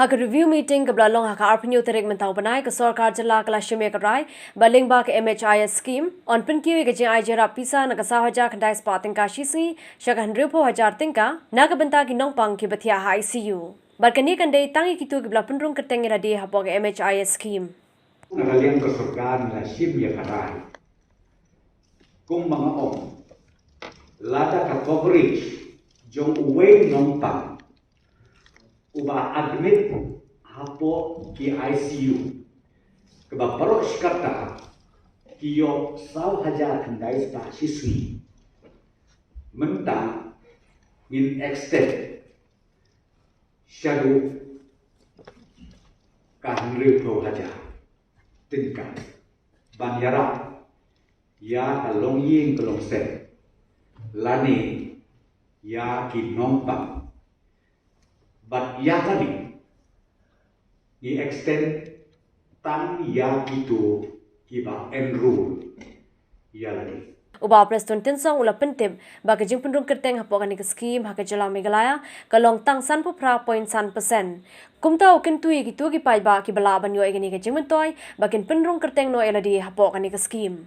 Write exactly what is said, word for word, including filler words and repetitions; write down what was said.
Ha ka review meeting kaba la long ha ka arphew tarik mynta u bnai, ka sorkar jylla ka la shim ïa ka rai ba lyngba ka M H I S scheme yn pynkiew ïa ka jingai jingïarap pisa na ka saw hajar khyndai spah tyngka shisngi sha ka hynriewphew hajar tyngka na ka bynta ki nongpang kiba thiah ha I C U. Bad kane kan dei tang ïa kito kiba la pynrung kyrteng ïa lade hapoh ka M H I S scheme. Na ka liang ka sorkar ngi la shim ïa ka rai, kumba nga ong, lada ka coverage jong uwei u nongpang uba admit hapoh ki I C U, kaba baroh shi katta ki ïoh saw hajar khyndai spah shisngi, mynta ngin extend shaduh ka hynriewphew hajar tyngka ban ïarap ïa ka longïing ka longsem lane ïa ki nongpang. Bad ïa kane ngi extend tang ïa kito kiba enroll ïa lade. U Bah Prestone Tynsong u la pyntip ba ka jingpynrung kyrteng hapoh kane ka scheme ha ka jylla Meghalaya ka long tang sanphew phra point san percent. Kumta u kyntu ïa kito ki paidbah kiba lah ban ïoh ïa kane ka jingmyntoi ba kin pynrung kyrteng noh ïa lade hapoh kane ka scheme.